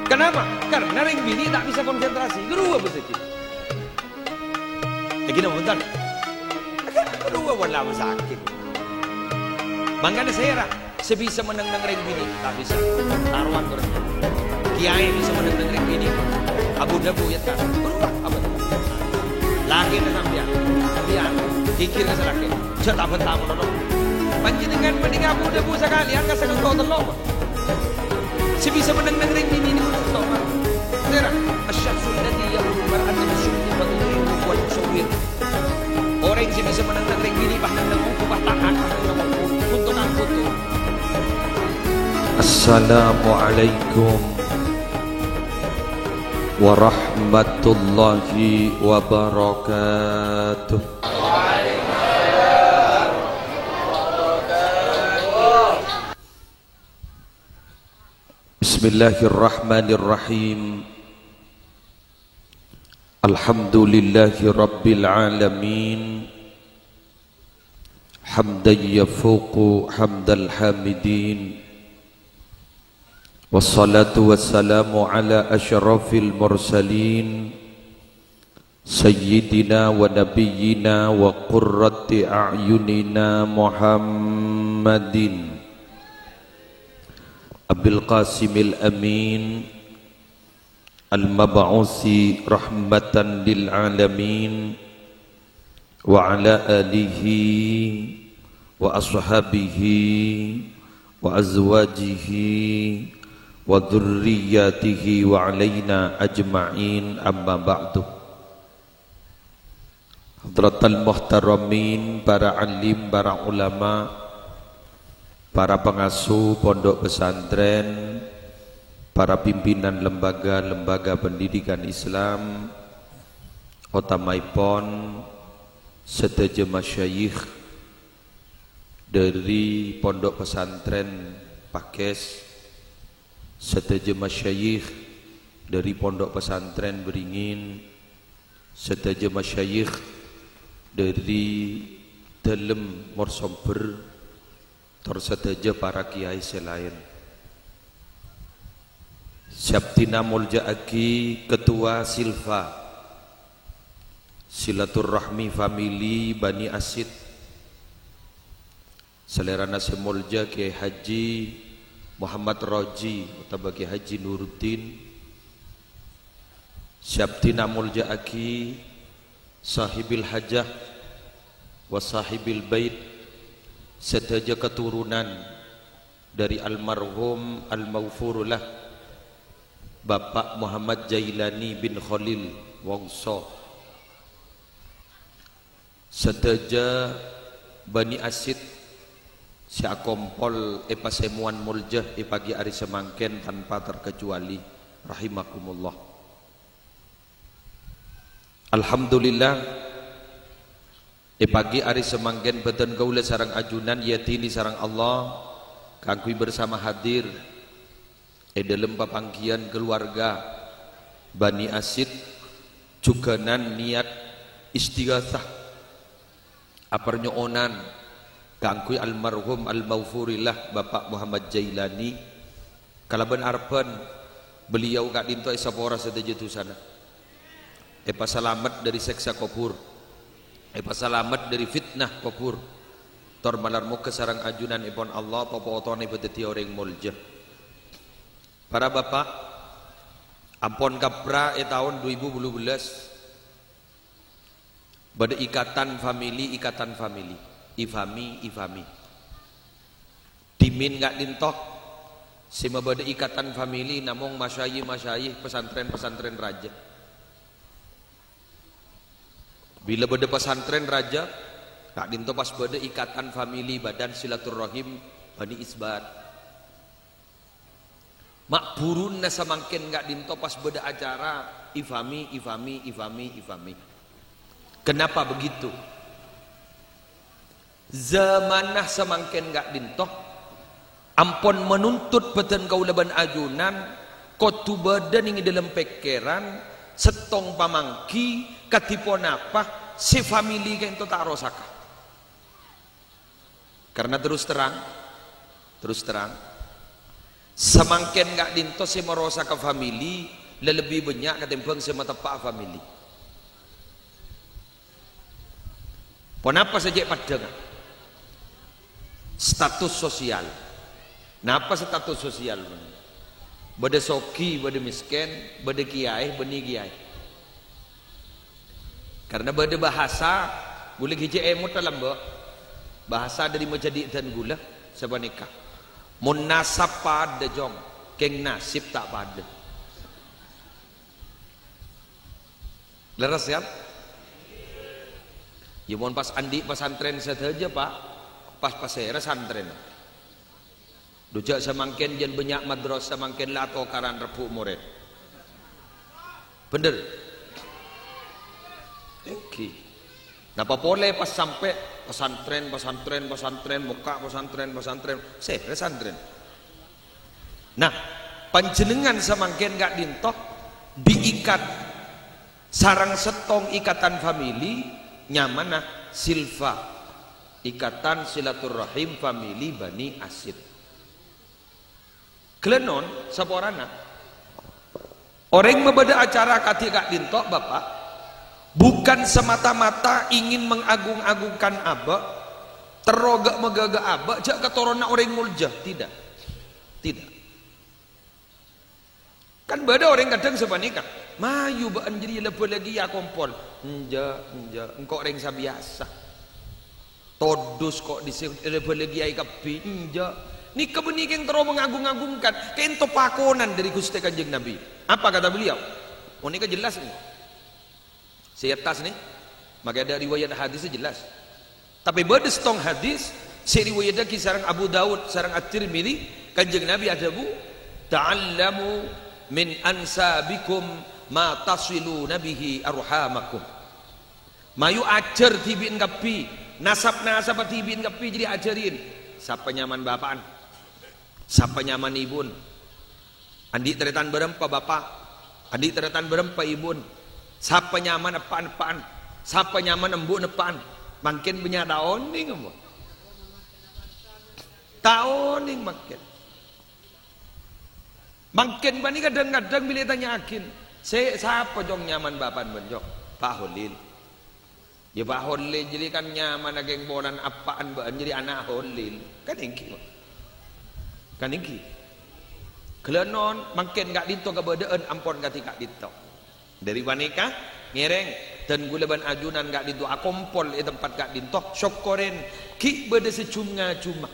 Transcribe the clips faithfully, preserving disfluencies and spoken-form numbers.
Kenapa? Karena rèng binè' ta' bisa konsentrasi. Ghâruwa bâ' sajjhâ. Èngghi napa bhunten? Ghâruwa wala masakè. Mangkana sèra sè bisa maneng-neng rèng binè'? Ta' bisa. Tarowan torè. Kèyaè bisa maneng-neng rèng binè'? Abu-dhabu, ya ta'? Ghâruwa apa? Lakèna sampèyan. Sampèyan. Ghighir ka sè lakè. Jhâ' ta' bhânta molo. Panjhennengngan mending abu-dhabu sakalèyan ka sè ngangghuy tello'. Sè bisa maneng-neng rèng binè' nèko to, Pak. Sèra, asy-syakhsul ladzi ya'muru mar'atan bisy-syu'uni fa tudhi'uhu wa tusawwir. Orèng sè bisa maneng-neng rèng binè', pas neng-neng ongghu, pas ta'at, pas neng-neng ongghu. Untuk anggutu. Assalamualaikum warahmatullahi wabarakatuh. Bismillahirrahmanirrahim. Alhamdulillahi rabbil alamin. Hamdan yafuqu hamdal hamidin. Wassalatu wassalamu ala asyrafil mursalin. Sayyidina wa nabiyyina wa qurrati a'yunina Muhammadin Abil Qasimil Amin al-mab'usi rahmatan lil alamin wa ala alihi wa ashabihi wa azwajihi wa dzurriyyatihi wa alaina ajma'in, amma ba'du. Hadratal muhtaramin, para alim, para ulama, para pangasuh pondok pesantren, para pimpinan lembaga-lembaga pendidikan Islam, otamaèpon sadhâjâ masyayikh dhâri Pondok Pesantren Pakes, sadhâjâ masyayikh dhâri Pondok Pesantren Beringin, sadhâjâ masyayikh dhâri Dâlem Morsomber, tor sadhâjâ para kiai sè laèn. Sè abdhina molja'aghi Ketua Silfa, Silaturrahmi Famili Bani Asid, salèrana sè molja Kiai Haji Muhammad Roji otabâ Kiai Haji Nuruddin, sè abdhina molja'aghi Sahibil Hajah wa Sahibil Bait, sadhâjâ keturunan dhâri almarhum almaghfurullah Bapak Muhammad Jailani bin Kholil Wongso. Sadhâjâ Bani Asid sè akompol è pasemowan molja è pagi arè samangkèn tanpa terkecuali, rahimakumullah. Alhamdulillah, è pagi arè samangkèn bhâdhân kaulâ sareng ajunan èadhini sareng Allah kaangghuy bersama hadir è dâlem papangghiyân kaluwarga Bani Asid, jhughânan niyat istighasah, aparnyo'onan kaangghuy almarhum almaghfurillah Bapak Muhammad Jailani, kalabân arebbhân beliau ka'dinto èsapora sadhâjâ dhusana. Èpasalamet dhâri sèksa kobhur, èpasalamet dhâri fitnah kobhur. Tor malar moghâ sareng ajunan èpon Allah popo otona èbâdhâddhi orèng molja. Para bapa', ampon kapra è taon du èbu bâllu bellâs, bâdâ ikatan famili, ikatan famili, ifami, ifami. Dhimèn ka'dinto sè mabâdâ ikatan famili namong masyayikh-masyayikh, pesantren-pesantren rajâ. Bilâ bâdâ pesantren rajâ, ka'dinto pas bâdâ ikatan famili, badan silaturrahim Bani Isbat. Ma' bhuruna samangkèn ka'dinto pas bâdâ acara ifami, ifami, ifami, ifami. Kenapa begitu? Zamanna samangkèn ka'dinto ampon manuntut bhâdhân kaulâ bân ajunan kodhu bâdâ neng è dâlem pèkkèran, sèttong pamangghi kadhi ponapa sè famili ka'dinto ta' arosaka. Karena terus terang, terus terang, Samangkèn ka'dinto sè marosaka famili la lebbi bânnya' katèmbhâng sè mateppa'a famili. Ponapa sè cè' paddhângnga? Status sosial. Napa status sosial? Bâdâ soghi, bâdâ mèskèn, bâdâ kiyaè, bânnè kiyaè. Karna bâdâ bahasa, ghulâ ghi' cè' èmot dâlem, Mbok. Bahasa dâri majâdi' dân ghulâ sapanèka. Mon nasab padâ, Cong, kèng nasib ta' padâ. Lerres, kan? Ya, mon pas andi' pasantrèn sadhâjâ, Pak, pas pasèra santrèn. Dhu jâ' samangkèn jân bânnya' madrasah, samangkèn la atokaran rebbhu' morèd. Bhender? Èngghi. Napa polè pas sampè' pasantrèn, pasantrèn, pasantrèn, mokka' pasantrèn, pasantrèn, sèra santrèn. Nah, panjhennengngan samangkèn ka'dinto diikat sareng sèttong ikatan famili nyamana silfa, Ikatan Silaturrahim Famili Bani Asid. Ghellâ' non, saporana. Orèng mabâdâ acara kadhi ka'dinto, Bapa', bukan semata-mata ingin mengagung-agungkan abâ', terro ghâ'-maghâghâ abâ', jâ' katoronna orèng molja. Tidak. Tidak. Kan bâdâ orèng kadhâng sapanèka, "Mayu bâ'ân jârèya la-bâlâ kèya akompol." "Enjâ', enjâ', engko' orèng sabiyasa. Todus ko' dhisè' la-bâlâ kèyaè kabbhi." Enjâ'. Nèka bânnè kèng terro mengagung-agungkan. Kento pakonan dâri Ghustè Kanjeng Nabi. Apa kata beliau? Ponèka jelas ngghi? Sè attas nè, makè adâ' riwayat hadis jelas. Tapè bâdâ sèttong hadis sè riwayaddhâghi sareng Abu Daud sareng At-Tirmidzi, Kanjeng Nabi adhâbu, "Ta'allamu min ansabikum ma tasiluna bihi arhamakum." Mayu ajhâr dhibi'en kabbhi, nasab-nasabhâ dhibi'en kabbhi jârèya ajhârin. Sapa nyamana bapa'na? Sapa nyamana ibuna? Andi' tarètan bârâmpa bapa'? Andi' tarètan bârâmpa ibuna? Sapa nyamana eppa'na eppa'na? Sapa nyamana embu'na eppa'na? Mangkèn bânnya' ta' onèng, embu'. Ta' onèng mangkèn. Mangkèn bânnè kadhâng-kadhâng bilâ ètanya'aghin, "Sè, sapa, Cong, nyamana bapa'na bâ'na, Cong?" "Pa' Holil." "Yâ, Pa' Holil jârèya kan nyamana kèng polana eppa'na bâ'na jârèya ana' Holil." Kan èngghi, Pak? Kan èngghi? Ghellâ' non, mangkèn ka'dinto kabâdâ'ân ampon kadhi ka'dinto. Dâri panèka, ngèrèng, dân ghulâ bân ajunan ka'dinto akompol è tempat ka'dinto, sokkorè, ghi' bâdâ sè jum-ngajumma.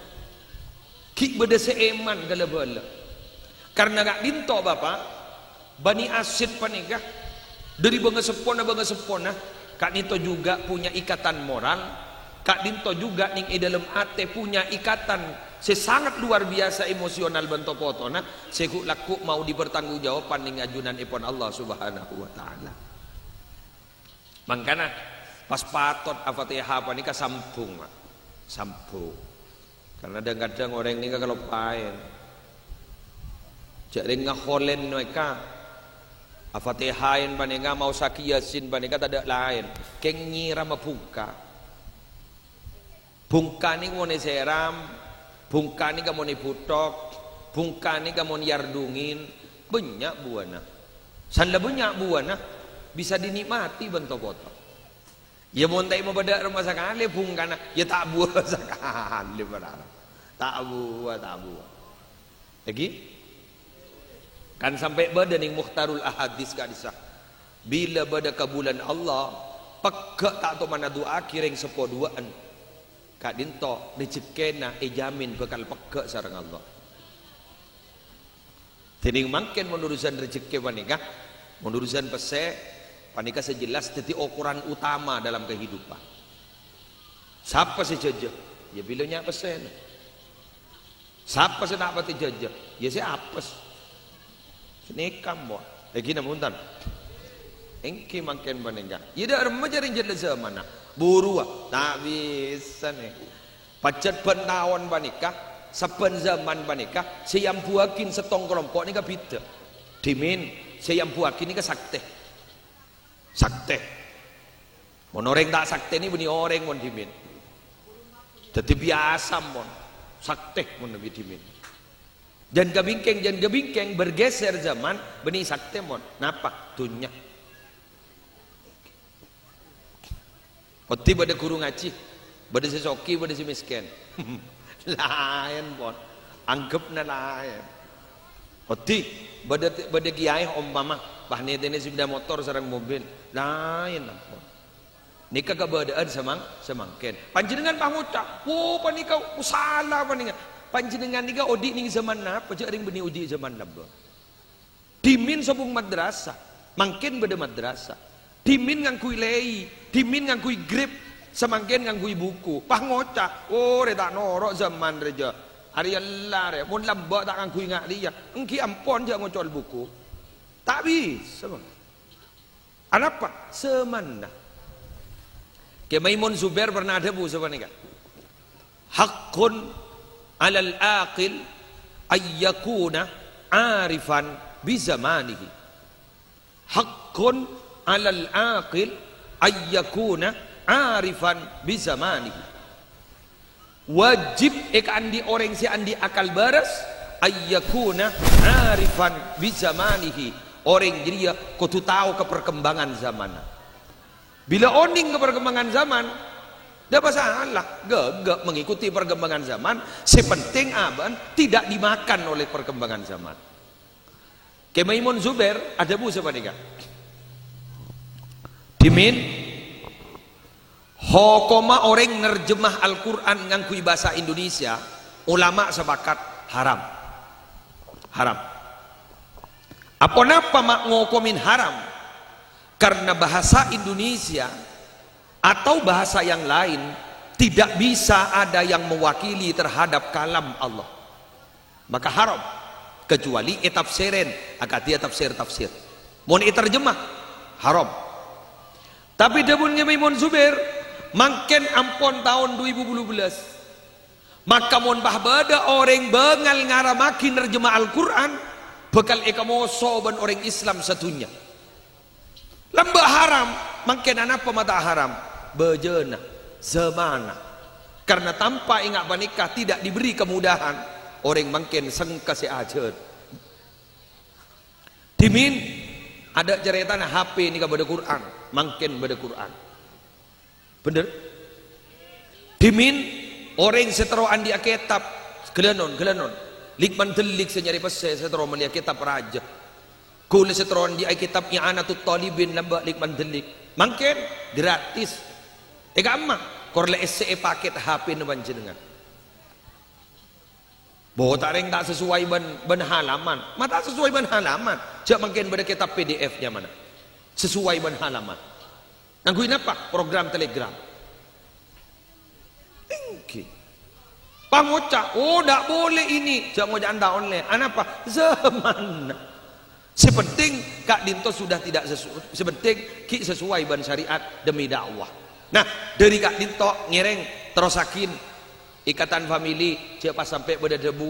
Ghi' bâdâ sè èman ka la-bâlâ. Karna ka'dinto, Bapa', Bani Asid panèka, dâri bângaseppona-bângaseppona, ka'dinto juga punya ikatan moral, ka'dinto juga nèng è dâlem atè punya ikatan sè sangat luar biasa emosional bân to-potona, sè ghu'-lagghu' mau dipertanggungjawabkan nèng ajunanèpon Allah Subhanahu wa Ta'ala. Mangkana, pas patot Al-Fatihah panèka sambhung, Pak. Sambhung. Karna dhâng-kadhâng orèng nèka kaloppaèn. Jâ' rèng ngaholèn nèka. Al-Fatihaèn panèka maosaghi Yasin panèka tadâ' laèn. Kèng nyèrama bhungka. Bhungka nèka mon èsèram, bhungka nèka mon èbhuthok, bhungka nèka mon èyardungin, bânnya' buwâna. San la bânnya' buwâna, bisa dinikmati bân to-poto. Yâ, mon ta' èmabâdâ' rèmma sakalè bhungkana, yâ ta' buwâ sakalè, para. Ta' buwâ, ta' buwâ. Lagi? Kan sampè' bâdâ nèng Mukhtarul Ahadits ka'dissa'. Bilâ bâdâ kabulâna Allah, pegghâ' ta' toman adu'aaghi rèng seppo duwâ'ân. Ka'dinto rejekkèna èjamin bhâkal pegghâ' sareng Allah. Dâddhi mangkèn mon urusan rejekkè panèka, mon urusan pèssè panèka sè jelas dâddhi okoran utama dalam kehidupan. Sapa sè jâjâ? Yâ bilâ nya' pèssèna. Sapa sè ta' patè jâjâ? Yâ sè apes. Sè nèka, mo. Èngghi napa bhunten? Èngghi mangkèn panèka. Yâ dâ' remma jârèya jhâlân zamanna. Buruwâ, ta' bisa nè. Pajhât bân taon panèka, sabbhân zaman panèka, sè èambuwâghi sèttong kalompo' nèka bhidhâ. Dhimèn, sè èambuwâghi nèka saktè. Saktè. Mon orèng ta' saktè nè bânnè orèng mon dhimèn. Dâddhi biyasa mon. Saktè mon bi' dhimèn. Jhân kabingkèng, jhân kabingkèng, bergeser zaman, bânnè saktè mon. Napa? Dhunnya. Oḍi bâḍâ ghuru ngajhi, bâḍâ sè soghi, bâḍâ sè mèskèn. Laèn, pon. Anggepna laèn. Oḍi bâḍâ, bâḍâ kèyaè ompama, pas nètènè sepeda motor sareng mobil. Laèn, ampon. Nèka kabâḍâ'ân samang-, samangkèn. Panjhennengngan pas ngoca', "Oh, panèka sala panèka." Panjhennengngan nèka oḍi' nèng zaman napa? Jhâ' rèng bânnè oḍi' zaman napa? Dhimèn sobung madrasah, mangkèn bâḍâ madrasah. Dhimèn ngangghuy lèi, dhimèn ngangghuy grip, samangkèn ngangghuy buku. Pas ngoca', "Oh, rè ta' noro' zaman rè jhâ'. Arèya ella rè, mon lambâ' ta' ngangghuy nga' rèya, èngghi ampon jhâ' ngocol buku." Ta' bisa, Bang. Anapa? Zamanna. Kè Maimun Zubair pernah adhâbu sapanèka, "Haqqun 'alal aqil ayyakuna 'arifan bizamanihi." "Haqqun 'alal aqil ayyakuna 'arifan bizamanihi." Wajib èkaanḍi' orèng sè anḍi' akal bârâs, ayyakuna 'arifan bizamanihi. Orèng jârèya kodhu tao ka perkembangan zaman. Bilâ onèng ka perkembangan zaman, ta' masalah, ghâgghâ' mengikuti perkembangan zaman, sè pentèng abâ'na tidak dimakan oleh perkembangan zaman. Kè Maimun Zubair adhâbu sapanèka, "Dhimèn hokomma orèng nerjemah Al-Qur'an ngangghuy bhâsa Indonesia, ulama sepakat haram." Haram. Aponapa ma' ngokomè haram? Karena bahasa Indonesia atau bahasa yang lain tidak bisa ada yang mewakili terhadap kalam Allah. Maka haram. Kecuali ètafsèrèn, akadhi tafsir-tafsir. Mon ètarjemah, haram. Tapè dhâbuna Kè Maimun Zubair, mangkèn ampon taon du èbu bâllu bellâs. Maka mon pas bâḍâ orèng bângal ngaramaghi nerjemah Al-Qur'an, bhâkal èkamoso bân orèng Islam sadhunnya. Lambâ' haram, mangkèn anapa ma' ta' haram? Bâjâna, zamanna. Karena tanpa enga' panèka tidak diberi kemudahan, orèng mangkèn sengka sè ajhât. Dhimèn, aḍâ' carètana H P nèka bâḍâ Qur'an, mangkèn bâḍâ Qur'an. Bhender? Dhimèn orèng sè terro anḍi'â kètab, ghâlânon, ghâlânon. Lik-manḍellik sè nyarè pèssè sè terro mellèya kètab rajâ. Ghulâ sè terro anḍi'â kètab I'anatut Thalibin lambâ' lik-manḍellik. Mangkèn gratis. È ka'emma, kor la essè'è pakèt H P-na panjhennengngan. Bo, ta' rèng ta' sesuai bân, bân halaman. Ma' ta' sesuai bân halaman. Jhâ' mangkèn bâḍâ kètab P D F nyamana. Sesuai bân halaman. Ngangghuy napa? Program Telegram. Èngghi. Pangoca', "Oh, ndak boleh ini." Jhâ' ngoca' enta' ollè. Anapa? Zamanna. Sè pentèng, ka'ḍinto sudah tidak sesu-, sè pentèng ghi' sesuai bân syariat demi dakwah. Nah, ḍâri ka'ḍinto ngèrèng terrossaghi Ikatan Famili, jhâ' pas sampè' bâḍâ dhâbu,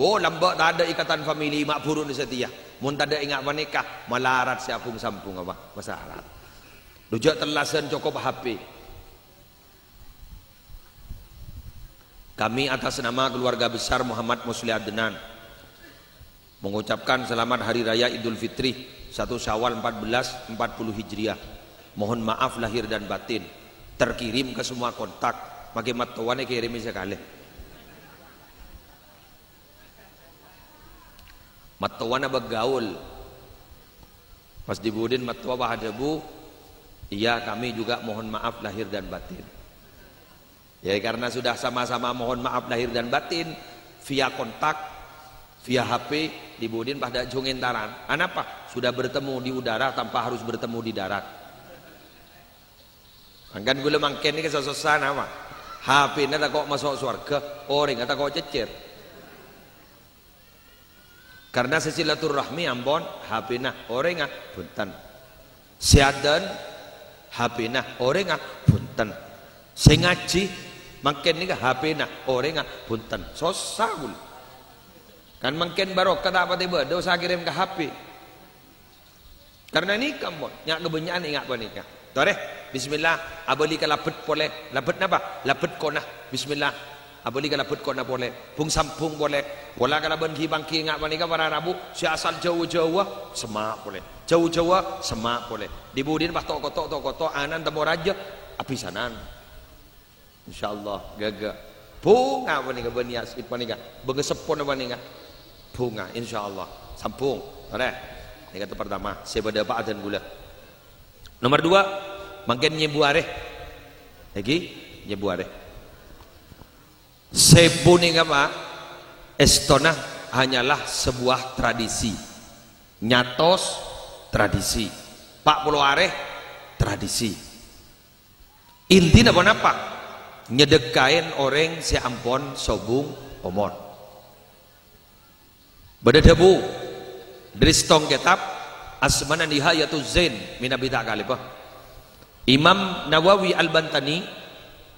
"Oh, lambâ' taḍâ' Ikatan Famili, ma' bhuru satèya." Mon taḍâ' enga' panèka, malarat sè abhung-sambhung apa? Masarat. Ḍu jhâ' tellasan cokop H P. Kami atas nama keluarga besar Muhammad Musleh Adnan mengucapkan selamat Hari Raya Idul Fitri satu Syawal empat belas empat puluh Hijriah. Mohon maaf lahir dan batin. Terkirim ke semua kontak. Makè mattowana kèrèmè sakalè. Mattowana bâgaul. Pas ḍi-buḍin mattowa pas adhâbu, "Iya, kami juga mohon maaf lahir dan batin." Ya, karena sudah sama-sama mohon maaf lahir dan batin, via kontak, via H P, ḍi-buḍin pas ḍâ' jhung entaran. Anapa? Sudah bertemu di udara tanpa harus bertemu di darat. Mangkana ghulâ mangkèn nèka sossana, apa? H P-na tako' maso' sowarghâ, orèngnga tako' cèccèr. Karena sè silaturrahmi ampon H P-na orèngnga bhunten. Sè aḍân H P-na orèngnga bhunten. Sè ngajhi mangkèn nèka H P-na orèngnga bhunten. Sossa ghulâ. Kan mangkèn barokah ta' patè bâḍâ, osa kèrèm ka H P. Karena nèka ampon, nya' kabânnya'an enga' panèka. Torè, bismillah, abâli ka labbhât polè. Labbhât napa? Labbhât kona. Bismillah. Abâli kalabân ko'na polè, bhung-sambhung polè. Pola kalabân ghi-pangghi nga' panèka para rabu, sè asal jâu-jâuwâ, semma' polè. Jâu-jâuwâ, semma' polè. Dhi-budhina pas to'-koto', to'-koto', anan temmo rajâ, abhisanan. Insyaallah, ghâghâ. Bhunga panèka bân yas-, panèka. Bângaseppona panèka. Bhunga, insyaallah. Sambhung. Torè. Nèka pertama, sè bâdâ apa adân ghulâ. Nomor dua, mangkèn nyèbu arè. Lagi, nyèbu arè. Sèbu nèka, Pak, èstona hanyalah sebuah tradisi. Nyatos tradisi. Pa' polo arè tradisi. Intina ponapa? Nyedhekkaè orèng sè ampon sobung omor. Bâdâ dhâbu dhâri sèttong kètab, asmana Nihayatul Zain, mènabi ta' kalèbâ. Imam Nawawi Al-Bantani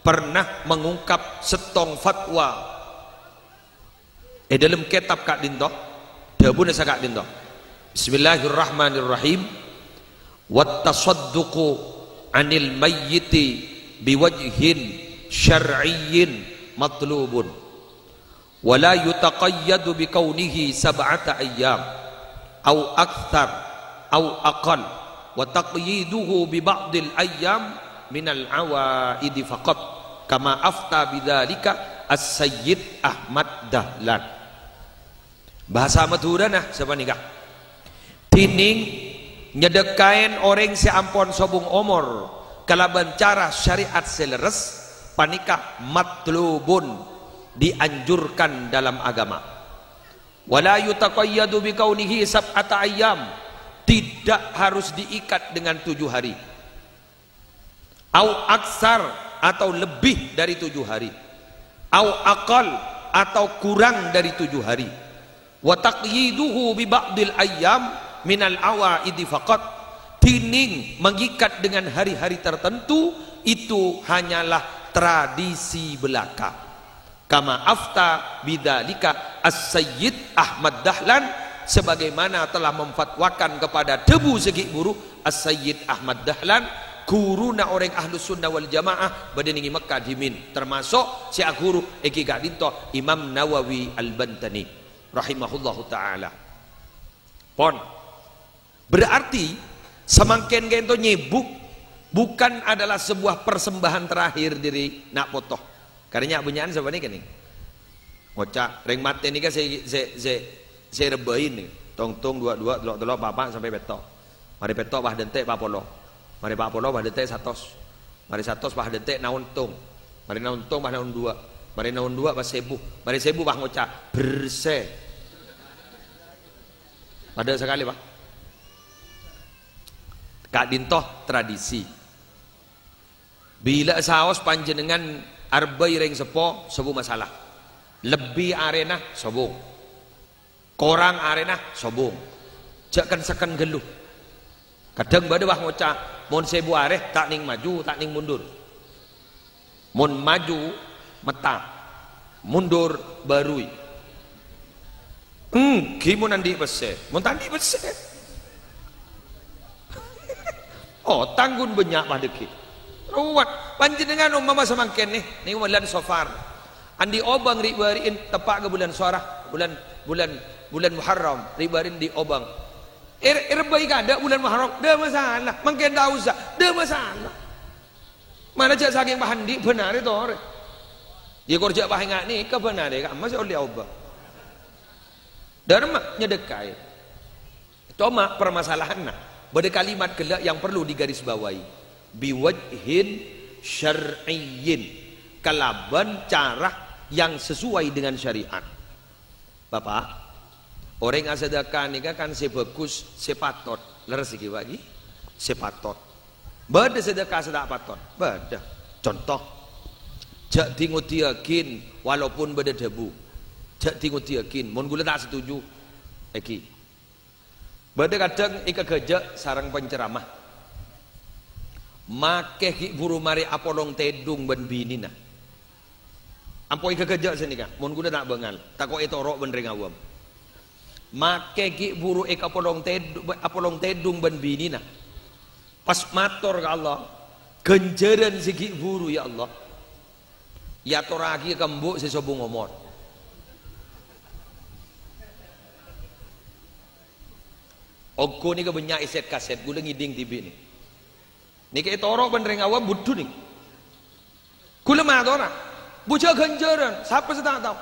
pernah mengungkap sèttong fatwa è dâlem kètab ka'dinto, dhâbuna saka'dinto. Bismillahirrahmanirrahim. "Wat tasadduqu 'anil mayyiti biwajhin syar'iyyin matlubun." "Wa la yutaqayyadu bi kaunihi sab'ata ayyam, au aktsar, au aqall, wa taqyiduhu bi ba'dil ayyam minal awaidi faqat, kama afta bidzalika As-Sayyid Ahmad Dahlan." Bhâsa Madhurâna sapanèka. Dhinèng nyedhekkaè orèng sè ampon sobung omor kalabân cara syariat sè lerres panèka matlubun, dianjurkan dalam agama. "Wa la yutaqayyadu bi kaunihi sab'ata ayyam," tidak harus diikat dengan tujuh hari. "Au aksar," atau lebih dari tujuh hari. "Au aqal," atau kurang dari tujuh hari. "Wa taqyiduhu bi ba'dil ayyam minal awaidi faqat." Dhinèng mengikat dengan hari-hari tertentu itu hanyalah tradisi belaka. "Kama afta bidzalika As-Sayyid Ahmad Dahlan," sebagaimana telah memfatwakan kepada dhâbu sè ghi' bhuru As-Sayyid Ahmad Dahlan, ghuruna orèng Ahlus Sunnah wal Jamaah bâdâ nèng è Mekkah dhimèn, termasuk sè aghuru èngghi ka'dinto Imam Nawawi Al-Bantani rahimahullahu ta'ala. Pon. Berarti, samangkèn ka'dinto nyèbu bukan adalah sebuah persembahan terakhir dhâri na' poto. Karena nya'-bânnya'an sapanèka nèng. Ngoca', rèng matè nèka sè, sè, sè, sè èrebbhâi nèng. Tong-tong, dua-dua, tello'-tello', pa'-pa', sampè' pètto'. Marè pètto' pas dântè' pa' polo. Marè pa' polo pas dântè' satos. Marè satos pas dântè' naon tong. Marè naon tong pas naon duwâ'. Marè naon duwâ' pas sèbu. Marè sèbu pas ngoca', "Bersè." Padâ sakalè, Pak. Ka'dinto tradisi. Bilâ saos panjhennengngan arebbhâi rèng seppo, sobung masalah. Lebbi arèna, sobung. Korang arèna, sobung. Jhâ' kèn-sèkèn ghâllu. Kadhâng bâdâ wah ngoca', "Mon sèbu arè, ta' nèng maju, ta' nèng mundur." Mon maju, metta. Mundur, bârui. Èngghi mon andi' pèssè. Mon ta' andi' pèssè. Oh, tangghun bânnya' padâ ghi. Ruwet. Panjhennengngan umpama samangkèn nè, nèng bulân Sofar. Andi' obâng ri'-bâri'in teppa' ka bulân Sora, bulân, bulân, bulân Muharram, ri'-bâri'in andi' obâng. Er-, erebbhâi kadâ' bulân Muharram, dâ' masalah. Mangkèn ta' osa, dâ' masalah. Mala jhâ' sakèng paandi' bân arè torè. Yâ kor jhâ' paènga' nèka bân arè, ka'emma sè ollè aobâ. Dârma nyedhekkaè. Coma permasalahanna, bâdâ kalimat ghellâ' yang perlu digarisbawahi. "Biwajhin syar'iyyin." Kalabân cara yang sesuai dengan syariat. Bapak, orèng asadhâka nèka kan sè bhâghus, sè patot. Lerres ghi, Pak, ghi? Sè patot. Bâdâ sadhâka sè ta' patot? Bâdâ. Conto, jhâ' dhi-ngodhiyâghin, walaupun bâdâ dhâbu. Jhâ' dhi-ngodhiyâghin, mon ghulâ ta' setuju. Èngghi. Bâdâ kadhâng èkaghâjâ' sareng penceramah. Makè ghi' bhuru marè apolong tèdung bân binèna. Ampo èkaghâjâ' sanèka, mon ghulâ ta' bângal, tako' ètoro' bân rèng awam. Makè ghi' bhuru èkapolong tèdu-, apolong tèdung bân binèna. Pas mator ka Allah, "Ghânjhârân sè ghi' bhuru, ya Allah." Èyatorraghiyâ ka embu' sè sobung omor. Ongghu nèka bânnya' èsèt-kasèt, ghulâ ngèdhing dhibi' nèka. Nèka ètoro' bân rèng awam budhu nèka. Ghulâ matora, bujâ ghânjhârân, sapa sè ta' tao?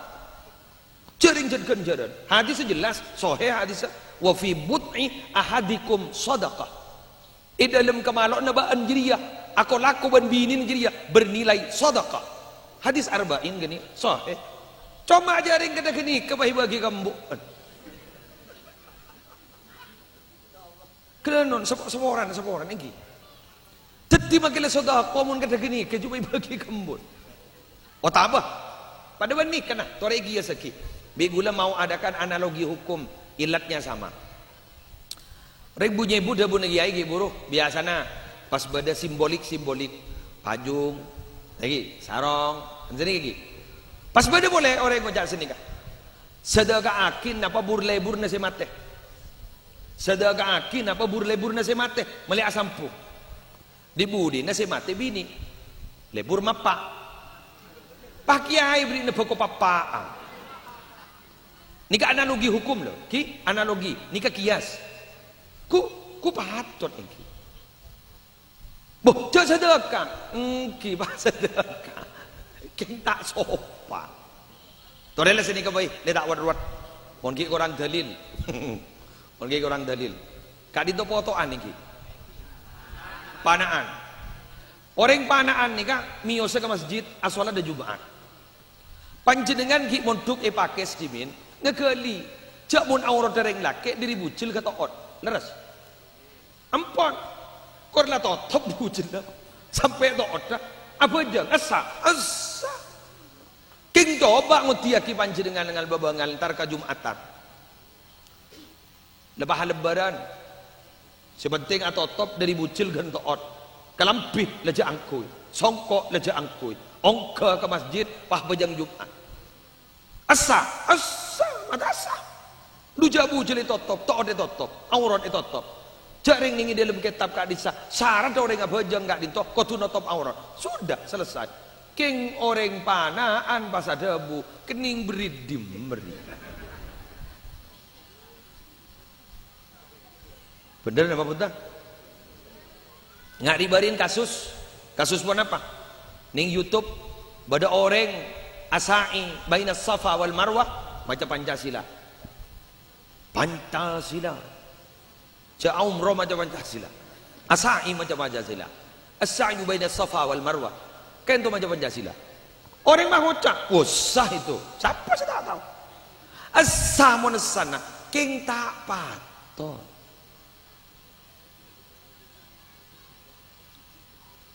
Jhâ' rèng jhât ghânjhârân. Hadis jelas, sahih hadis, "Wa fi bud'i ahadikum shadaqah." È dhâlem kamalo'na bâ'ân jârèya, ako-lako bân binèna jârèya bernilai shadaqah. Hadis arba'in ghâni, sahih. Coma jhâ' rèng kadhâ' ghânèka bâgi-bâgi ka embu'en. Ghâlânon, sep-, saporana, saporana, èngghi. Dhâddhi, makkèla sodako mon kadhâ' ghânèka, jhâ' bâgi-bâgi ka embu'en. Otabâ, padâ bân nèka, nah, torè èghiyâsaghi. Bi' ghulâ mau adakan analogi hukum, ilatnya sama. Rèng bu-nyèbu dhâbuna kèyaè ghi' buru, biyasana pas bâdâ simbolik-simbolik, pajung, lagi, sarong, enten ghi. Pas bâdâ polè orèng ngoca' sanèka, "Sadâka'aghi napa bur-leburna sè matè? Sadâka'aghi napa bur-leburna sè matè? Malè asampo." Dhi-budhina sè matè binè. Lebur mappa'. Pas kèyaè bâri'na bhâko pappa'an. Nèka analogi hukum, lho. Ghi, analogi. Nèka kiyas. Ghu, ghu patot èngghi. Bo, jhâ' sadâka. Èngghi, pas sadâka. Kèng ta' sopan. Torè la sanèka bhâi, lè ta' wet-wet. Mon ghi' korang dalil. Mon ghi' korang dalil. Ka'dinto poto'an èngghi. Pana'an. Orèng pana'an nèka mèyosa ka masjid, asolat dâ Jum'at. Panjhennengngan ghi' mondhuk è Pakis dhimèn, ngaghâli. Jhâ' mon aoratta rèng lakè' dâri bujel ka to'ot. Lerres? Ampon. Kor la totop bujella. Sampè' to'otta. Abhâjâng. Essa. Essa. Kèng coba ngoddhiyâghi panjhennengngan ngal-bâbângal entar ka Jum'atan. Lepas lebbârân. Sè pentèng atotop dâri bujel ghân to'ot. Kalambhi la jhâ' angghuy. Songko' la jhâ' angghuy. Ongghâ ka masjid, pas bhâjâng Jum'at. Essa, essa, matassa. Dhu jhâ' bujel ètotop, to'ot ètotop, aurat ètotop. Jhâ' rèng nèng è dhâlem kètab ka'dissa', sarat orèng abhâjâng ka'dinto kodhu notop aurat. Sudah, selesai. Kèng orèng pana'an pas adhâbu, kennèng bherri' dhimma rèya. Bhender napa bhunten? Nga' ri-bâri'en kasus. Kasus ponapa? Neng YouTube bâdâ orèng asa'i baina Safa wal Marwah maca Pancasila. Pancasila. Jhâ' aumroh maca Pancasila. Asa'i maca Pancasila. As-sa'yu baina Safa wal Marwah. Ka'dinto maca Pancasila. Orèng mah ngoca', "Wah, sah itu. Sapa sè ta' tao?" Essa mon essana, kèng ta' patot.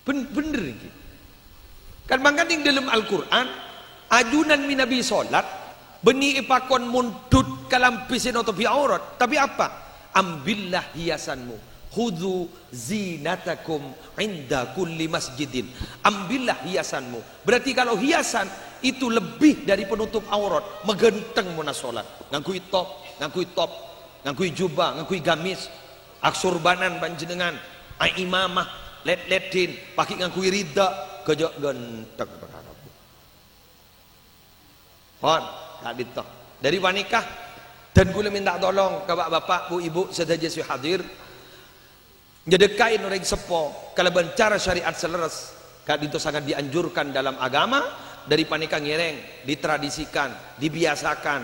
Ben-, bhender èngghi. Kan mangkana neng dhâlem Al-Qur'an, ajunan mènabi solat, bânnè èpakon mondhut kalambhi sè notobhi aurat. Tapè apa? Ambillah hiasanmu. "Khudzu zinatakum 'inda kulli masjidin." Ambillah hiasanmu. Berarti kalau hiasan itu lebih dari penutup aurat, maghânteng mon asolat. Ngangghuy top, ngangghuy top, ngangghuy jubah, ngangghuy gamis, asorbanan panjhennengngan, aimamah, lèd-lèddhin, paghi' ngangghuy rida, ghâjâ' ghânteng. Pon, ka'dinto. Dâri panèka, dân kaulâ mènta tolong ka bâ'-bapa', bu'-ibu' sadhâjâ sè hadir, nyedhekkaè orèng seppo kalabân cara syariat sè lerres, ka'dinto sangat dianjurkan dalam agama, dâri panèka ngèrèng, ditradisikan, dibiasakan.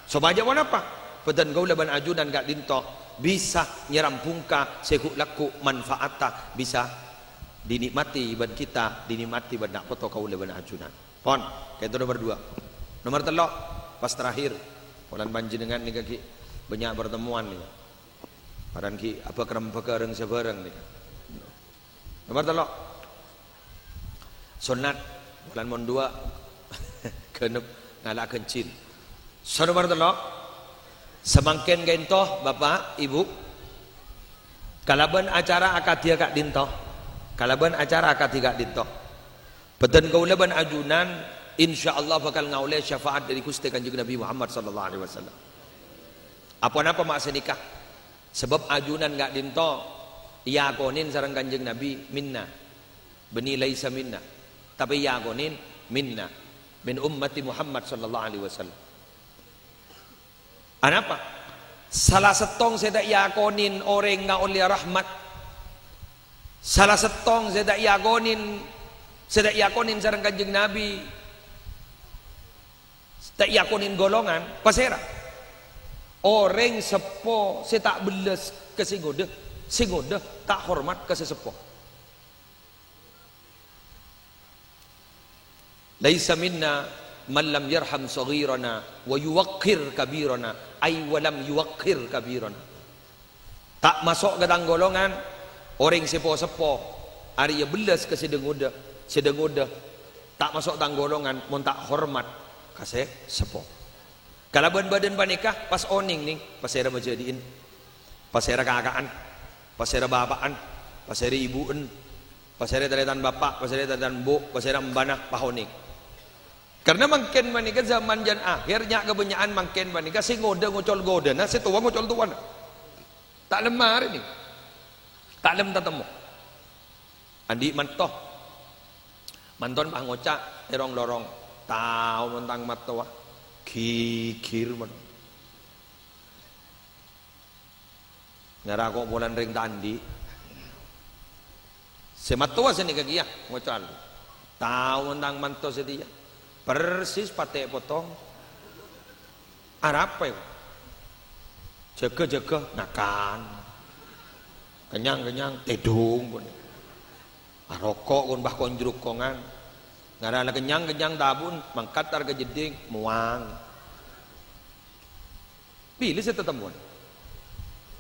Sopajâ ponapa? Bhâdhân kaulâ bân ajunan ka'dinto bisa nyerambungka sè ghu'-lagghu' manfaatta bisa dinikmati bân kita, dinikmati bân na' poto kaulâ bân ajunan. Pon, kento nomor dua. Nomor tello', pas terakhir. Polana panjhennengngan nèka ghi' bânnya' pertemuan nèka. Paran ghi' abâk-rembâk rèng-sabârâng nèka. Nomor tello'. Sonnat, polana mon duwâ' ghânep ngala' ghânjhil. Sè nomor tello'. Samangkèn kento, Bapa', Ibu, kalabân acara akadhi ka'dinto. Kalabân acara akadhi ka'dinto. Bhâdhân kaulâ bân ajunan, insyaallah bhâkal ngaollè syafaat dâri Ghustè Kanjeng Nabi Muhammad sallallahu alaihi wasallam. Aponapa ma' sanèka? Sabâb ajunan ka'dinto èakonèn sareng Kanjeng Nabi minna. Bânnè laisa minna. Tapè èakonèn minna. Min ummati Muhammad sallallahu alaihi wasallam. Anapa? Sala sèttong sè ta' èakonin orèng ngaollè rahmat. Sala sèttong sè ta' èakonin, sè ta' èakonin sareng Kanjeng Nabi, ta' èakonin golongan, pasèra? Orèng seppo sè ta' bellas ka sè ngodâ, sè ngodâ ta' hormat ka sè seppo. "Laisa minna man lam yarham shaghirana wa yuwaqqir kabirana," ai wa lam yuwaqqir kabirana. Ta' maso' ka tang golongan orèng sè po-seppo, arèya bellas ka sè dâ-ngodâ, sè dâ-ngodâ. Ta' maso' tang golongan mon ta' hormat ka sè seppo. Kalabân bâdân panèka pas onèng, nèng, pasèra majâdi'in, pasèra kaka'an, pasèra bapa'an, pasèra ibu'en, pasèra tarètan bapa', pasèra tarètan embu', pasèra embana, pas onèng. Karna mangkèn panèka zaman jân akhèr, nya' kabânnya'an mangkèn panèka sè ngodâ ngocol ngodâna, sè towa ngocol towana. Ta' lem marè, nèng. Ta' lem tatemmo. Andi' manto. Manton pas ngoca' è rong-lorong, "Tao mon tang mattowa." Ghighir mon. Ngara ko' polana rèng ta' andi'. Sè mattowa sanèka kèya ngoca' alè. "Tao mon tang manto satèya. Persis patè' potong." Arapa, yâ? Jâgâ-jâgâ, ngakan. Kennyang-kennyang, tèdung, pon. Aroko', kon, bâ, kon jrukongan. Ngara la kennyang-kennyang tabun, mangkat tar ka jeddhing, mowang. Bilâ sè tatemmowan?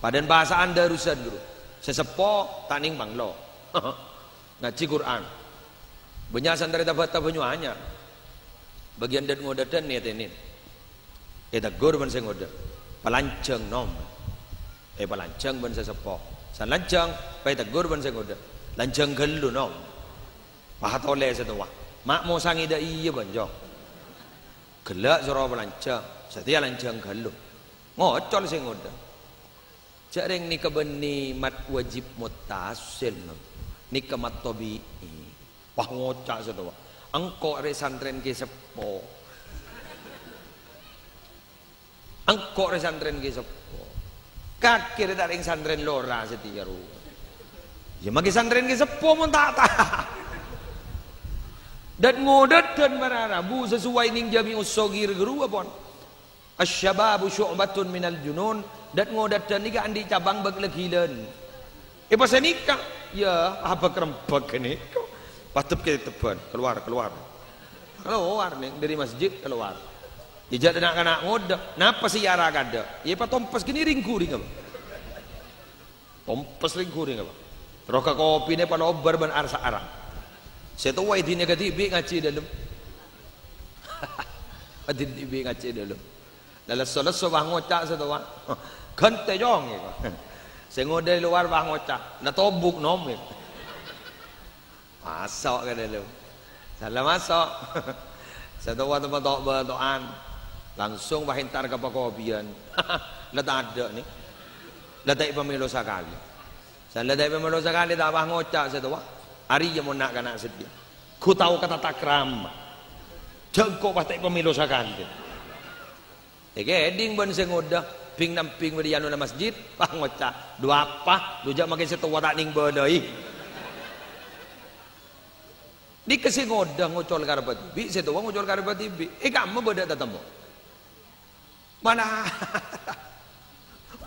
Padâna pasa'an darusan, ghuru. Sè seppo ta' nèng panglo. Ngajhi Qur'an. Bânnya' santrè ta-, ta-, bânnya' anyar. Bâgiyân dât-ngodâdhân nètènè. Ètegghur bân sè ngodâ. Palanjhâng, Nom. Èpalanjhâng bân sè seppo. San lanjhâng, pas ètegghur bân sè ngodâ. Lanjhâng ghâllu, Nom. Pas atolè sè towa. Ma' mosangè dâ' iyâ, bânjhâng. Ghellâ' soro palanjhâng, satèya lanjhâng ghâllu. Ngocol sè ngodâ. Jhâ' rèng nèka bânnè mat wajib muttasil, no. Nèka mat tabi'i. Wah, ngoca' sè towa. Engko' rè santrèna kè seppo. Engko' rè santrèna kè seppo. Kakè rè ta' rèng santrèna lora satèya, ro. Yâ, maghi santrèna kè seppo mon ta', ta'. Dât-ngodâdhân para rabu sesuai nèng Jami'us Shaghir ghâruwa, pon. "Asy-syababu syu'batun minal junun." Dât-ngodâdhân nèka andi' cabang bâk la ghilâna. È, pas nèka, yâ, abâk-rembâk ghânèka. Pas tep-ketebbhân, keluar, keluar. Keluar, nèng, dâri masjid, keluar. Jhâ' na'-kana' ngodâ, napa sè èara kadâ'? Yâ, patompes ghânèka rèng-ghurèng apa? Tompes rèng-ghurèng apa? Roka kopina palobâr bân arsa' arang. Sè towa èdina kadhibi' ngajhi dâlem. Èdina kadhibi' ngajhi dâlem. La lesso-lesso pas ngoca' sè towa. Ghântè, Cong, èko. Sè ngodâ è lowar pas ngoca'. La tobuk, Nom, èko. Maso' ka dâlem. San la maso'. Sè towa temmo to'-bâto'an. Langsung pas entar ka pakobiyân. La tadâ', nèng. La ta' èpamèlo sakalè. San la ta' èpamèlo sakalè, ta' pas ngoca' sè towa. Arèya mon na'-kana' satèya. Ghu tao ka tatakrama. Jhâ' engko' pas ta' èpamèlo sakalè. Èkèdhing bân sè ngodâ, bhing-nambhing bâdâ è anona masjid, pas ngoca', "Dhu apa? Dhu jhâ' makè sè towa ta' nèng bâlâi." Nèka sè ngodâ ngocol karè dhibi', sè towa ngocol karè dhibi'. È kamma bâdâ tatemmo. Mana?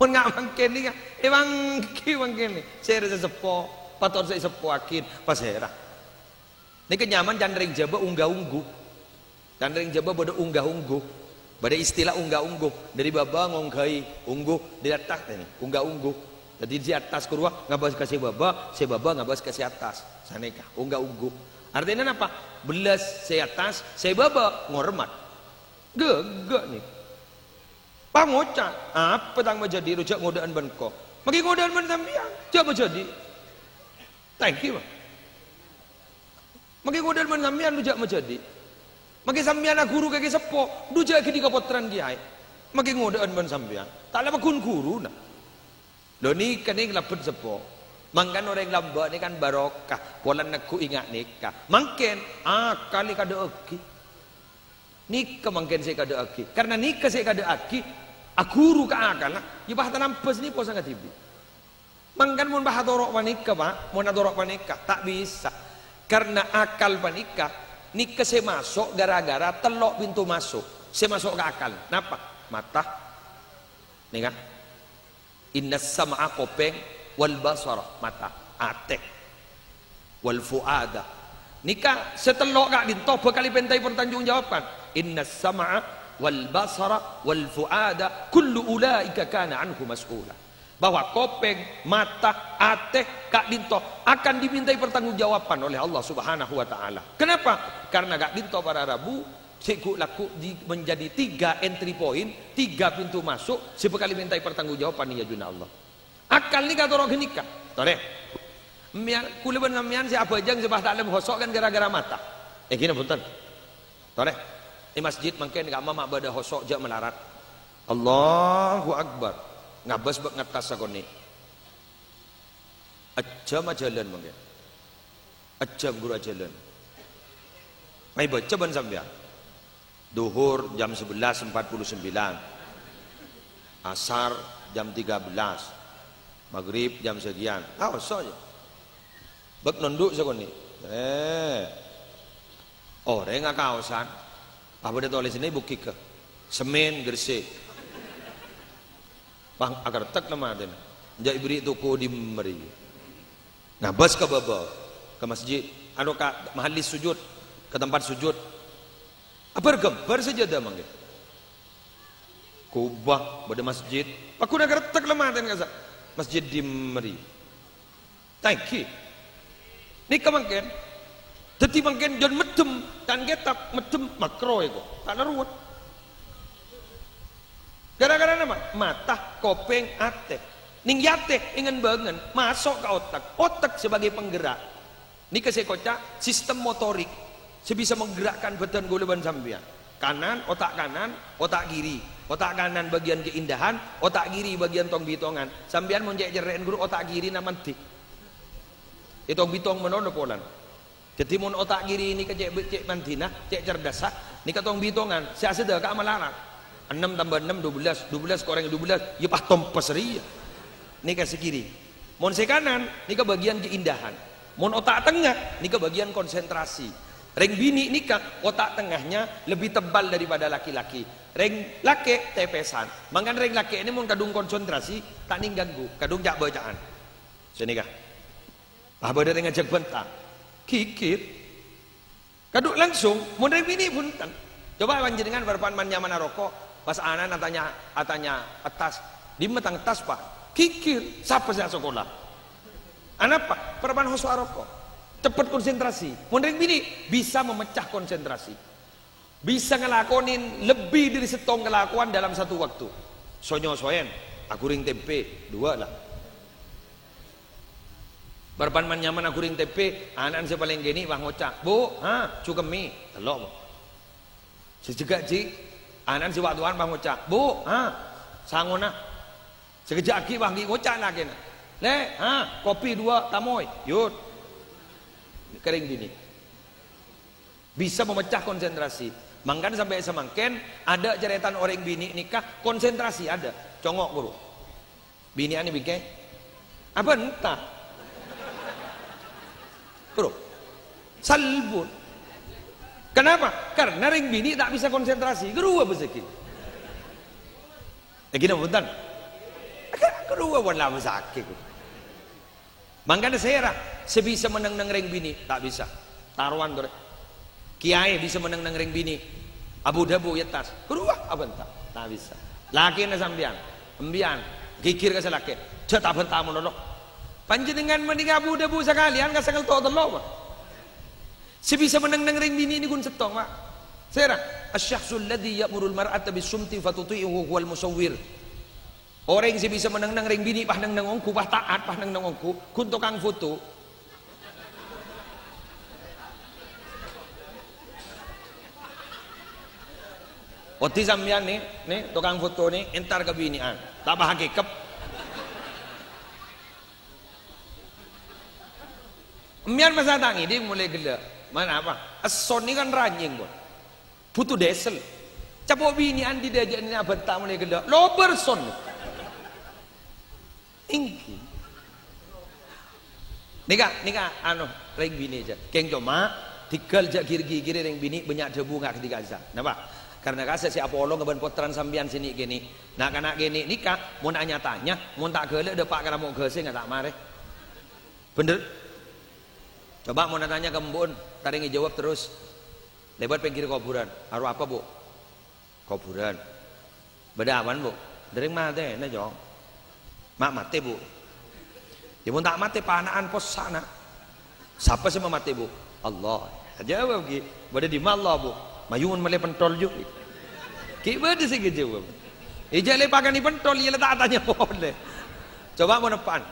Mon nga' mangkèn nèka, è mangkèn, mangkèn. Sè rè sè seppo, patot sè èseppoaghi, pasèra. Nèka nyamana can rèng Jhâbâ ongghâ-ongghu. Can rèng Jhâbâ bâdâ ongghâ-ongghu. Bâdâ istilah ongghâ-ongghu. Dâri bâbâ ngongghuy ongghu dâri attas, nèka, ongghâ-ongghu. Dhâddhi sè attas ghâruwa ngabâs ka sè bâbâ, sè bâbâ ngabâs ka sè attas. Sanèka, ongghâ-ongghu. Artèna napa? Bellas sè attas, sè bâbâ ngormat. Ghâghâ, nèka. Pangoca', "Apa tang majâdi' rowa jhâ' ngodâ'ân bân engko'? Maghi ngodâ'ân bân sampèyan, jhâ' majâdi'." Thank you, Bang. Maghi ngodâ'ân bân sampèyan, dhu jhâ' majâdi'. Maghi sampèyan aghuru ka kè seppo, dhu jhâ' ghâdhi kapottrân kèyaè. Maghi ngodâ'ân bân sampèyan. Ta' la paggun ghuruna. Lho, nèka nèng lèbât seppo. Mangkana orèng lambâ' nèka kan barokah. Polana negghu' ènga' nèka. Mangkèn, akalè kadhâ'âghi. Nèka mangkèn sè èkadhâ'aghi. Karna nèka sè èkadhâ'aghi, aghuru ka akalla, ya pas talambâs nèpo sangadhibi'. Mangkana mon pas atoro' panèka, Pa', mon atoro' panèka, ta' bisa. Karna akal panèka, nèka sè maso' ghârâ-ghârâ tello' pinto maso' sè maso' ka akal. Napa? Mata. Nèka. Innas sam'a, kopèng, wal basara, mata, atè, wal fuada. Nèka sè tello' ka'dinto bhâkal èpèntaè pertanggungjawaban. Innas sam'a wal basara wal fuada kullu ulaika kana anhu mas'ula. Bahwa kopèng, mata, atè, ka'dinto akan dimintai pertanggungjawaban oleh Allah Subhanahu wa Ta'ala. Kenapa? Karena ka'dinto para rabu sè ghu'-, lagghu' di-, menjadi tiga entry point, tiga pintu masuk, sè bhâkal èpèntaè pertanggungjawaban è ajunanna Allah. Akal nèka atoro' ghânèka. Torè. Mèyan, kaulâ bân sampèyan sè abhâjâng sè pas ta' lem hoso' kan ghârâ-ghârâ mata. Eh, ghi napa bhunten? Torè. È masjid mangkèn ka'imma ma' bâdâ hoso' jhâ' malarat. Allahu Akbar. Ngabâs bâ' ngattas sakonè'. Ajâm ajhâlân mangkèn. Ajâm ghuru ajhâlân. Mayu bâca bân sampèyan. Dhuhur jam sebelas empat puluh sembilan. Asar jam tiga belas. Maghrib jam sekian. Kaosa ya. Bâk nondhu' sakonè'. Eh. Orèng akaosan. Pas bâdâ tolèsanna è bukigghâ. Semen, Gresik. Pas akartèk la matèna. Jhâ' èberri' toko dimma rèya. Ngabâs ka bâbâ, ka masjid, anu, ka mahallis sujud, ka tempat sujud. Abâr-ghembâr sajâdâ mangkèn. Kubah, bâdâ masjid. Paghun akartèk la matèna kassa'. Masjid dimma rèya. Ta' ènggi. Nèka mangkèn. Dhâddhi mangkèn jhân meddhem, can kètab, meddhem makro èko. Ta' la ruwet. Ghârâ-ghârâ napa? Mata, kopèng, atè. Nèng è atè, è ngèn-bângèn, maso' ka otak. Otak sebagai penggerak. Nèka sè èkoca' sistem motorik. Sè bisa menggerakkan bhâdhân kaulâ bân sampèyan. Kanan, otak kanan, otak kiri. Otak kanan bagian keindahan, otak kiri bagian tong-bitongan. Sampèyan mon cè' cerrè'en ghuru otak kiri na mandhi. È tong-bitong manono polana. Dhâddhi, mon otak kiri nèka cè', cè' mandhina, cè' cerdassa, nèka tong-bitongan, sè asèdhâka'a malarat. Ennem tambah ennem, dua belas, dua belas korèng dua belas, ya pas tompes rèya. Nèka sè kiri. Mon sè kanan, nèka bagian keindahan. Mon otak tengah, nèka bagian konsentrasi. Rèng binè' nèka otak tengahnya lebih tebal daripada laki-laki. Rèng lakè' tèpèsan. Mangkana rèng lakè' nè mon kadhung konsentrasi, ta' nèng ganggu, kadhung ca'-bâca'an. Sè nèka. Pas bâdâ rèng ngajhâk bânta. Ghighir. Kadhung langsung, mon rèng binè' bhunten. Coba panjhennengan parappa'na man-nyamana roko', pas ana'na atanya, atanya, "Attas, dimma tang attas, Pa'?" Ghighir, sapa sè asakola? Anapa? Parappa'na hoso' aroko'. Cepet konsentrasi. Mon rèng binè' bisa memecah konsentrasi. Bisa ngalakonè lebbi dhâri sèttong kalakowan dalam satu waktu. So-nyosoèn, aghuring tempè, duwâ' la. Parappa'na man-nyamana aghuring tempè, ana'na sè palèng kènè' pas ngoca', "Bu, ha, cukemmè," tello', Bu. Sè jâgâ jhi', ana'na sè wa'-, towan pas ngoca', "Bu, ha, sangona." Sè kejjhâ' aghi' pas ghi' ngoca' lakèna, "Lè', ha, kopi duwâ', tamoy." Yut. Ka rèng binè'. Bisa memecah konsentrasi. Mangkana sampè' samangkèn, adâ' carètana orèng binè' nèka konsentrasi adâ'. Congo', ghuru. Binè'an bingkèng. Abânta. Ghuru. Salbut. Kenapa? Karena rèng binè' ta' bisa konsentrasi. Ghuru apa sakè'? Èngghi napa bhunten? Ghuru apa la sakè', ghuru. Mangkana sèra sè bisa maneng-neng rèng binè'? Ta' bisa. Tarowan torè. Kèyaè bisa maneng-neng rèng binè'? Abu-dhâbu è attas. Rowa abânta. Ta' bisa. Lakèna sampèyan, empèyan, ghighir ka sè lakè'. Jhâ' ta' bânta malolo. Panjhennengngan mending abu-dhâbu sakalèyan ka sè ngelto' tello', Pa'. Sè bisa maneng-neng rèng binè' nèko sèttong, Pa'. Sèra? Asy-syakhsul ladzi ya'murul mar'ata bis-sumti fatuti'uhu huwal musawwir. Orèng sè bisa maneng-neng rèng binè' pas neng-neng ongghu, pas ta'at pas neng-neng ongghu, ghun tokang foto. Odi sampèyan nè, nè, tokang foto nè, entar ka binè'an. Ta' pas akèkep. Empèyan masa ta' ngèdhing molaè ghellâ'. Manabi? Èssonè kan ranyèng, pon. Butuh diesel. Capo' binè' andi' dâjâ nèka abânta molaè ghellâ'. Loberson. Èngghi. Nèka, nèka, anu, rèng binè' jâ. Kèng coma, tèngghâl jâ' ghir-ghigirè rèng binè' bânnya' dhâbu nga' ghâdhi ka'issa'. Napa? Karna ka'issa' sè apolonga bân pottrana sampèyan sè nè'-kènè'. Na'-kana' kènè' nèka, mon anya-tanya, mon ta' ghellâ' dâpa' ka lamo' ghâsèngnga ta' marè. Bhender? Coba mon atanya ka embu'en, ta' rèng èjâwâb terros. Lèbât pèngghir kobhurân. "Aro apa, Bu'?" "Kobhurân." "Bâdâ apan, Bu'?" "Dârèng matèna, Cong." "Ma' matè, Bu'?" "Yâ, mon ta' matè, pana'an possa', Na'." "Sapa sè mamatè, Bu'?" "Allah." Ajâwâb ghi. "Bâdâ dimma Allah, Bu'?" "Mayu mon mellè pentol, jhu." Ghi' bâdâ sè èjâwâb. Ijâ lè pakanè pentol, iyâ la ta' atanya polè. Coba mon eppa'an.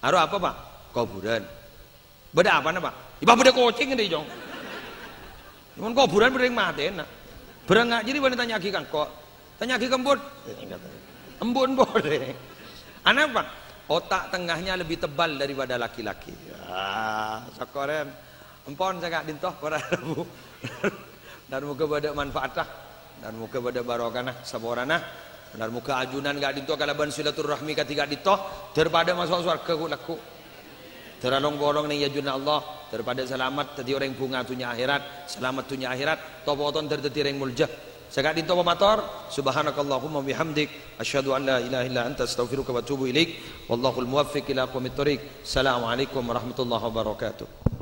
"Aro apa, Pa'?" "Kobhurân." "Bâdâ apana, Pa'?" "Yâ, Pa', bâdâ kocèng ghâdhi, Cong." "Mon kobhurân bâdâ rèng matèna." "Bârâmma jârèya bâ'na tanya'aghi ka engko'?" "Tanya'aghi ka embu'en." "Embu'en polè." "Anapa?" "Otak tengahnya lebih tebal daripada laki-laki." Yâ, sokkorè. Empon sè ka'dinto para rabu. Dhâr moghâ bâdâ manfaatta. Dhâr moghâ bâdâ barokana, saporana. Dhâr moghâ ajunan ka'dinto kalabân silaturrahmi kadhi ka'dinto, dâripadâ maso' sowarghâ ghu'-lagghu'. Dhâr along-polong neng è ajunanna Allah, dâripadâ salamet dhâddhi orèng bhunga dhunnya akhèrat, salamet dhunnya akhèrat, to-poton dhâr dhâddhi orèng molja. Sè ka'dinto pamator, subhanakallahumma bihamdik, asyhadu an la ilaha illa anta astaghfiruka wa atubu ilaik. Wallahul muwaffiq ila aqwamit thoriq. Assalamualaikum warahmatullahi wabarakatuh.